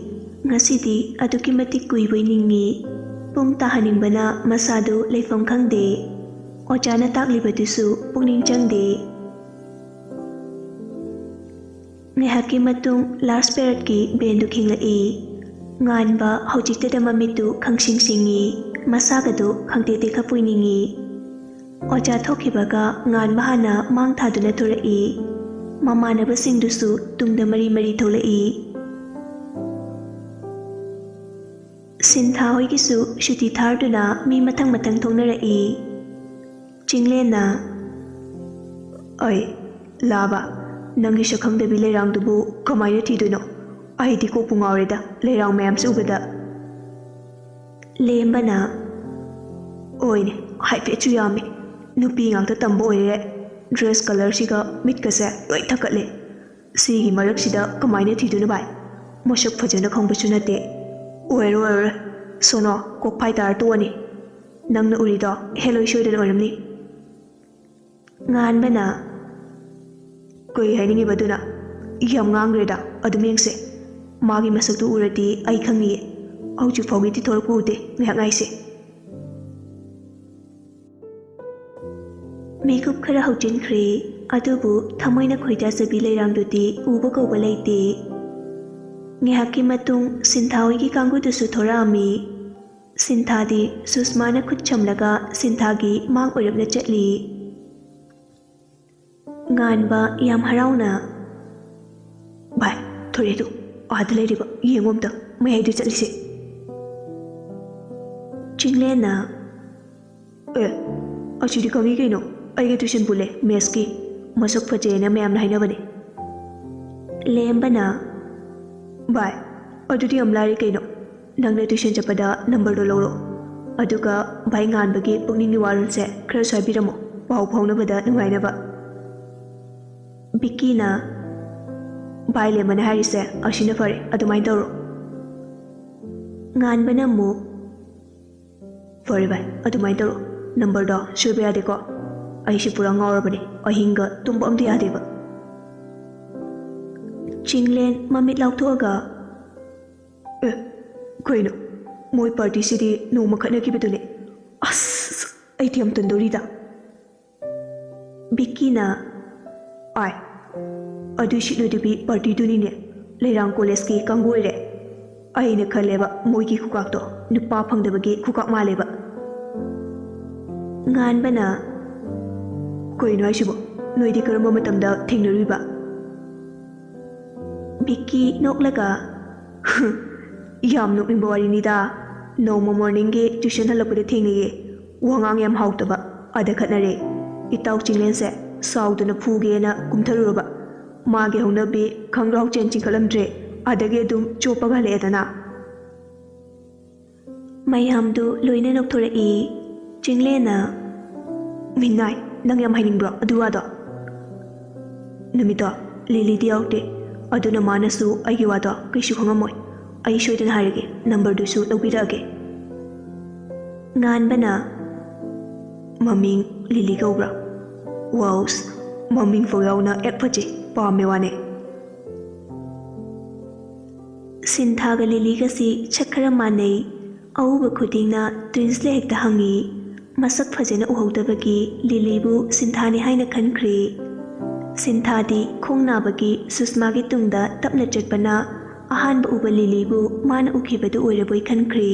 ꯉꯁꯤꯗꯤ ꯑꯗꯨꯛꯀꯤ ꯃꯇꯤꯛ ꯀꯨꯏꯕꯣꯏ ꯅꯤꯡꯏ꯫ ꯄꯨꯡ ꯇꯥꯍꯟꯅꯤꯡꯕꯅ ꯃꯁꯥꯗꯨ ꯂꯩꯐꯝ ꯈꯪꯗꯦ꯫ ꯑꯣꯖꯥꯅ ꯇꯥꯛꯂꯤꯕꯗꯨꯁꯨ ꯄꯨꯛꯅꯤꯡ ꯆꯪꯗꯦ꯫ ꯉꯥꯏꯍꯥꯛꯀꯤ ꯃꯇꯨꯡ ꯂꯥꯁ ꯄꯦꯔꯠꯀꯤ ꯕꯦꯟꯗꯨ ꯈꯤꯡꯂꯛꯏ꯫ ꯉꯥꯟꯕ ꯍꯧꯖꯤꯛꯇꯗ ꯃꯃꯤꯠꯇꯨ ꯈꯪꯁꯤꯡ ꯁꯤꯡꯏ, ꯃꯁꯥꯒꯗꯨ ꯈꯪꯇꯦꯛ ꯇꯦꯛꯈꯞ ꯑꯣꯏꯅꯤꯡꯏ꯫ ꯑꯣꯖꯥ ꯊꯣꯛꯈꯤꯕꯒ ꯉꯥꯟꯕ ꯍꯥꯟꯅ ꯃꯥꯡ ꯊꯥꯗꯨꯅ ꯊꯣꯔꯛꯏ꯫ ꯃꯃꯥꯟꯅꯕꯁꯤꯡꯗꯨꯁꯨ ꯇꯨꯡꯗ ꯃꯔꯤ ꯃꯔꯤ ꯊꯣꯛꯂꯛꯏ꯫ ꯁꯤꯟꯊꯥ ꯍꯣꯏꯒꯤꯁꯨ ꯁꯨꯇꯤ ꯊꯥꯔꯗꯨꯅ ꯃꯤ ꯃꯊꯪ ꯃꯊꯪ ꯊꯣꯛꯅꯔꯛꯏ꯫ ꯆꯤꯡꯂꯦꯟꯅ, "ꯑꯩ, ꯂꯥꯕ, ꯅꯪꯒꯤ ꯁꯛꯈꯪꯗꯕꯤ ꯂꯩꯔꯥꯡꯗꯨꯕꯨ ꯀꯃꯥꯏꯅ ꯊꯤꯗꯣꯏꯅꯣ? ꯑꯩꯗꯤ ꯀꯣꯛꯄꯨ ꯉꯥꯎꯔꯦꯗ, ꯂꯩꯔꯥꯡ ꯃꯌꯥꯝꯁꯤ ꯎꯕꯗ꯫" ꯂꯦꯝꯕꯅ, "ꯑꯣꯏꯅꯦ, ꯍꯥꯏꯐꯦꯠꯁꯨ ꯌꯥꯝꯃꯤ꯫ ꯅꯨꯄꯤ ꯉꯥꯛꯇ ꯇꯝꯕ ꯑꯣꯏꯔꯦ꯫ ꯗ꯭ꯔꯦꯁ ꯀꯂꯔꯁꯤꯒ ꯃꯤꯠꯀꯁꯦ ꯂꯣꯏ ꯊꯛꯀꯠꯂꯦ꯫ ꯁꯤꯒꯤ ꯃꯔꯛꯁꯤꯗ ꯀꯃꯥꯏꯅ ꯊꯤꯗꯣꯏꯅꯣ ꯚꯥꯏ? ꯃꯁꯛ ꯐꯖꯅ ꯈꯪꯕꯁꯨ ꯅꯠꯇꯦ꯫ ꯑꯣꯏꯔꯣꯏ, ꯑꯣꯏꯔꯣꯏ꯫ ꯁꯣꯅꯣ, ꯀꯣꯛ ꯐꯥꯏ ꯇꯥꯔ ꯇꯣꯛꯑꯅꯤ꯫ ꯅꯪꯅ ꯎꯔꯤꯗꯣ ꯍꯦꯂꯣꯏ ꯁꯣꯏꯗꯅ ꯑꯣꯏꯔꯝꯅꯤ꯫" ꯉꯥꯟꯕꯅ, "ꯀꯩ ꯍꯥꯏꯅꯤꯡꯉꯤꯕ ꯑꯗꯨꯅ? ꯌꯥꯝ ꯉꯥꯡꯈ꯭ꯔꯦꯗ, ꯑꯗꯨꯝ ꯌꯦꯡꯁꯦ꯫ ꯃꯥꯒꯤ ꯃꯁꯛꯇꯨ ꯎꯔꯗꯤ ꯑꯩ ꯈꯪꯅꯤꯌꯦ꯫ ꯍꯧꯖꯤꯛ ꯐꯥꯎꯒꯤꯗꯤ ꯊꯣꯔꯛꯄ ꯎꯗꯦ, ꯉꯥꯏꯍꯥꯛ ꯉꯥꯏꯁꯦ꯫" ꯃꯤꯀꯨꯞ ꯈꯔ ꯍꯧꯖꯤꯟꯈ꯭ꯔꯦ, ꯑꯗꯨꯕꯨ ꯊꯃꯣꯏꯅ ꯈꯣꯏꯗꯥꯖꯕꯤ ꯂꯩꯔꯥꯡꯗꯨꯗꯤ ꯎꯕ ꯀꯧꯕ ꯂꯩꯇꯦ꯫ ꯉꯥꯏꯍꯥꯛꯀꯤ ꯃꯇꯨꯡ ꯁꯤꯟꯊꯥ ꯍꯣꯏꯒꯤ ꯀꯥꯡꯕꯨꯗꯨꯁꯨ ꯊꯣꯔꯛꯑꯝꯃꯤ꯫ ꯁꯤꯟꯊꯥꯗꯤ ꯁꯨꯁꯃꯥꯅ ꯈꯨꯠ ꯁꯝꯂꯒ ꯁꯤꯟꯊꯥꯒꯤ ꯃꯥꯡ ꯑꯣꯏꯔꯞꯅ ꯆꯠꯂꯤ꯫ ꯉꯥꯟꯕ ꯌꯥꯝ ꯍꯔꯥꯎꯅ, "ꯚꯥꯏ, ꯊꯣꯔꯛꯑꯦ ꯇꯨ, ꯑꯥꯗ ꯂꯩꯔꯤꯕ, ꯌꯦꯡꯉꯣ ꯑꯝꯇ, ꯃꯌꯥꯏꯗ ꯆꯠꯂꯤꯁꯦ꯫" ꯆꯤꯡꯂꯦꯟꯅ, "ꯑꯦ, ꯑꯁꯤꯗꯤ ꯈꯪꯉꯤ ꯀꯩꯅꯣ, ꯑꯩꯒ ꯇꯨꯏꯁꯟ ꯄꯨꯜꯂꯦ, ꯃꯦꯠꯁꯀꯤ꯫ ꯃꯁꯛ ꯐꯖꯩꯅ ꯃꯌꯥꯝꯅ ꯍꯥꯏꯅꯕꯅꯦ꯫" ꯂꯦꯝꯕꯅ, "ꯚꯥꯏ, ꯑꯗꯨꯗꯤ ꯌꯥꯝ ꯂꯥꯏꯔꯦ ꯀꯩꯅꯣ꯫ ꯅꯪꯅ ꯇꯨꯏꯁꯟ ꯆꯠꯄꯗ ꯅꯝꯕꯔꯗꯣ ꯂꯧꯔꯣ꯫ ꯑꯗꯨꯒ ꯚꯥꯏ ꯉꯥꯟꯕꯒꯤ ꯄꯨꯛꯅꯤꯡꯒꯤ ꯋꯥꯔꯣꯜꯁꯦ ꯈꯔꯁꯨ ꯍꯥꯏꯕꯤꯔꯝꯃꯣ, ꯄꯥꯎ ꯐꯥꯎꯅꯕꯗ ꯅꯨꯡꯉꯥꯏꯅꯕ꯫" ꯕꯤꯀꯤꯅ, "ꯚꯥꯏ ꯂꯦꯝꯕꯅ ꯍꯥꯏꯔꯤꯁꯦ ꯑꯁꯤꯅ ꯐꯔꯦ, ꯑꯗꯨꯃꯥꯏꯅ ꯇꯧꯔꯣ꯫" ꯉꯥꯟꯕꯅ ꯑꯃꯨꯛ, "ꯐꯔꯦ ꯚꯥꯏ, ꯑꯗꯨꯃꯥꯏꯅ ꯇꯧꯔꯣ꯫ ꯅꯝꯕꯔꯗꯣ ꯁꯣꯏꯕ ꯌꯥꯗꯦꯀꯣ꯫ ꯑꯩꯁꯦ ꯄꯨꯔꯥ ꯉꯥꯎꯔꯕꯅꯦ, ꯑꯍꯤꯡꯒ ꯇꯨꯝꯕ ꯑꯝꯇ ꯌꯥꯗꯦꯕ꯫" ꯆꯤꯡꯂꯦꯟ ꯃꯃꯤꯠ ꯂꯥꯎꯊꯣꯛꯑꯒ, "ꯑꯦ, ꯀꯩꯅꯣ? ꯃꯣꯏ ꯄꯥꯔꯇꯤꯁꯤꯗꯤ ꯅꯣꯡꯃ ꯈꯠꯅꯈꯤꯕꯗꯨꯅꯦ꯫ ꯑꯁ, ꯑꯩꯗꯤ ꯌꯥꯝ ꯇꯟꯗꯣꯔꯤꯗ꯫" ꯕꯤꯛꯀꯤꯅ, "ꯑꯥꯏ, ꯑꯗꯨꯏ ꯁꯤꯠꯂꯣꯏꯗꯕꯤ ꯄꯥꯔꯇꯤꯗꯨꯅꯤꯅꯦ, ꯂꯩꯔꯥꯡ ꯀꯣꯂꯦꯖꯀꯤ ꯀꯥꯡꯕꯨ ꯑꯣꯏꯔꯦ꯫ ꯑꯩꯅ ꯈꯜꯂꯦꯕ ꯃꯣꯏꯒꯤ ꯈꯨꯀꯥꯛꯇꯣ ꯅꯨꯄꯥ ꯐꯪꯗꯕꯒꯤ ꯈꯨꯀꯥꯛ ꯃꯥꯜꯂꯦꯕ꯫" ꯉꯥꯟꯕꯅ, "ꯀꯩꯅꯣ ꯍꯥꯏꯁꯤꯕꯣ? ꯅꯣꯏꯗꯤ ꯀꯔꯝꯕ ꯃꯇꯝꯗ ꯊꯦꯡꯅꯔꯨꯏꯕ?" ꯕꯤꯛꯀꯤ ꯅꯣꯛꯂꯒ, "ꯌꯥꯝ ꯅꯣꯛꯅꯤꯡꯕ ꯋꯥꯔꯤꯅꯤꯗ꯫ ꯅꯣꯡꯃ ꯃꯣꯔꯅꯤꯡꯒꯤ ꯇ꯭ꯌꯨꯁꯟ ꯍꯜꯂꯛꯄꯗ ꯊꯦꯡꯅꯩꯌꯦ꯫ ꯋꯥꯉꯥꯡ ꯌꯥꯝ ꯍꯥꯎꯇꯕ꯫ ꯑꯗ ꯈꯠꯅꯔꯦ꯫ ꯏꯇꯥꯎ ꯆꯤꯡꯂꯦꯟꯁꯦ ꯁꯥꯎꯗꯅ ꯐꯨꯒꯦꯅ ꯀꯨꯝꯊꯔꯨꯔꯕ꯫ ꯃꯥꯒꯤ ꯍꯧꯅꯕꯤ ꯈꯪꯒ꯭ꯔꯥꯎ ꯆꯦꯟ ꯆꯤꯡꯈꯠꯂꯝꯗ꯭ꯔꯦ꯫ ꯑꯗꯒꯤ ꯑꯗꯨꯝ ꯆꯣꯞꯄꯒ ꯍꯜꯂꯛꯑꯦꯗꯅ꯫" ꯃꯌꯥꯝꯗꯨ ꯂꯣꯏꯅ ꯅꯣꯛꯊꯣꯔꯛꯏ꯫ ꯆꯤꯡꯂꯦꯟꯅ, "ꯃꯤꯅꯥꯏ, ꯅꯪ ꯌꯥꯝ ꯍꯥꯏꯅꯤꯡꯕ꯭ꯔꯣ ꯑꯗꯨ ꯋꯥꯗꯣ? ꯅꯨꯃꯤꯠꯇꯣ ꯂꯤꯂꯤꯗꯤ ꯌꯥꯎꯗꯦ, ꯑꯗꯨꯅ ꯃꯥꯅꯁꯨ ꯑꯩꯒꯤ ꯋꯥꯗꯣ ꯀꯩꯁꯨ ꯈꯪꯉꯝꯃꯣꯏ꯫ ꯑꯩ ꯁꯣꯏꯗꯅ ꯍꯥꯏꯔꯒꯦ, ꯅꯝꯕꯔꯗꯨꯁꯨ ꯂꯧꯕꯤꯔꯛꯑꯒꯦ꯫" ꯉꯥꯟꯕꯅ, "ꯃꯃꯤꯡ ꯂꯤꯂꯤ ꯀꯧꯕ꯭ꯔꯥ? ꯋꯥꯎꯁ, ꯃꯃꯤꯡ ꯐꯥꯎ ꯌꯥꯎꯅ ꯑꯦꯛ ꯐꯖꯩ, ꯄꯥꯝꯃꯦ ꯋꯥꯅꯦ꯫" ꯁꯤꯟꯊꯥꯒ ꯂꯤꯂꯤꯒꯁꯤ ꯁꯛ ꯈꯔ ꯃꯥꯟꯅꯩ꯫ ꯑꯎꯕ ꯈꯨꯗꯤꯡꯅ ꯇ꯭ꯋꯤꯟꯁꯂ ꯍꯦꯛꯇ ꯍꯪꯉꯤ꯫ ꯃꯁꯛ ꯐꯖꯅ ꯎꯍꯧꯗꯕꯒꯤ ꯂꯤꯂꯤꯕꯨ ꯁꯤꯟꯊꯥꯅꯤ ꯍꯥꯏꯅ ꯈꯟꯈ꯭ꯔꯦ꯫ ꯁꯤꯟꯊꯥꯗꯤ ꯈꯣꯡ ꯅꯥꯕꯒꯤ ꯁꯨꯁꯃꯥꯒꯤ ꯇꯨꯡꯗ ꯇꯞꯅ ꯆꯠꯄꯅ ꯑꯍꯥꯟꯕ ꯎꯕ ꯂꯤꯂꯤꯕꯨ ꯃꯥꯅ ꯎꯈꯤꯕꯗꯨ ꯑꯣꯏꯔꯕꯣꯏ ꯈꯟꯈ꯭ꯔꯦ꯫